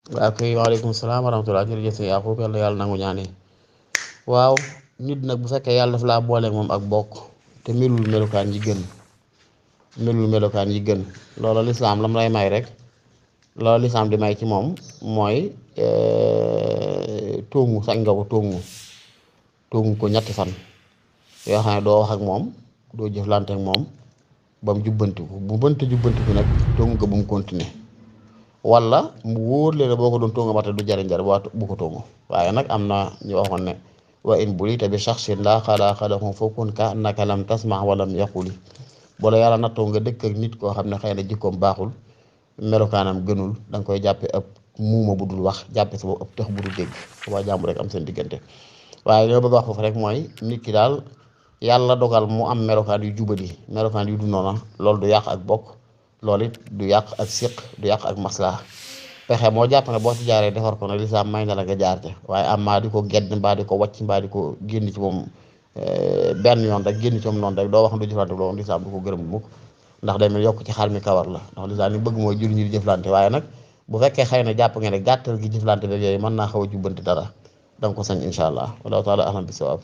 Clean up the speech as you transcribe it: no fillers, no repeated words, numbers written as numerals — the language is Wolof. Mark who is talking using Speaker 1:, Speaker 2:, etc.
Speaker 1: waaw kay waaleykum salaam wa rahmatulah jërëjëf sëñ Yaqub yàlla nangu ñaan yi waaw nit nag bu fekkee yàlla daf laa booleeg moom ak bokk te melul melokaan yi gën loola lislaam lam lay may rek loola lislaam di may ci moom mooy tóngu sañ nga ko tóngu ko ñetti fan yoo xam ne doo wax ak moom doo jëflante ak moom ba mu jubbantiku bu mënta jubbantiku nag tóngu ko bu mu continuer wala mu wóor leen boo ko doon tónga ba te du jariñ jar bu ko tóngu waaye nag am na ñu waxoon ne wa in bulita bi shaxsin laa xalaqalahu fakun ka annaka lam tasma walam yaquli boo la yàlla nattoo nga dëkk ak nit koo xam ne xëy na jikkoom baaxul melokaanam gënul da nga koy jàppe ëpp muuma bu dul wax jàppe sa bopp ëpp tax bu dul dégg waa jàmm rek am seen diggante waaye li ma bëgg wax foofu rek mooy nit ki daal yàlla dogal mu am melokaan yu jubadi melokaan yu du noona loolu du yàq ak bokk loolu it du yàq ak siq du yàq ak maslaa pexe moo jàpp ne boo ci jaaree defar ko nag lislaam may na la nga jaar te waaye am maa di ko gedd mbaa di ko wàcc mbaa di ko génn ci moom benn yoon rek génn ci moom noonu rek doo wax du jëflante loolu lislaam du ko gërëm mukk ndax day mel yokk ci xar mi kawar la ndax lislaam li bëgg mooy jur ñi di jëflante waaye nag bu fekkee xëy na jàpp nga ne gàttal gi jëflante rek yooyu mën naa xaw a jubbanti dara danga ko sañ incha allah wallahu taala ahlam bi sawaab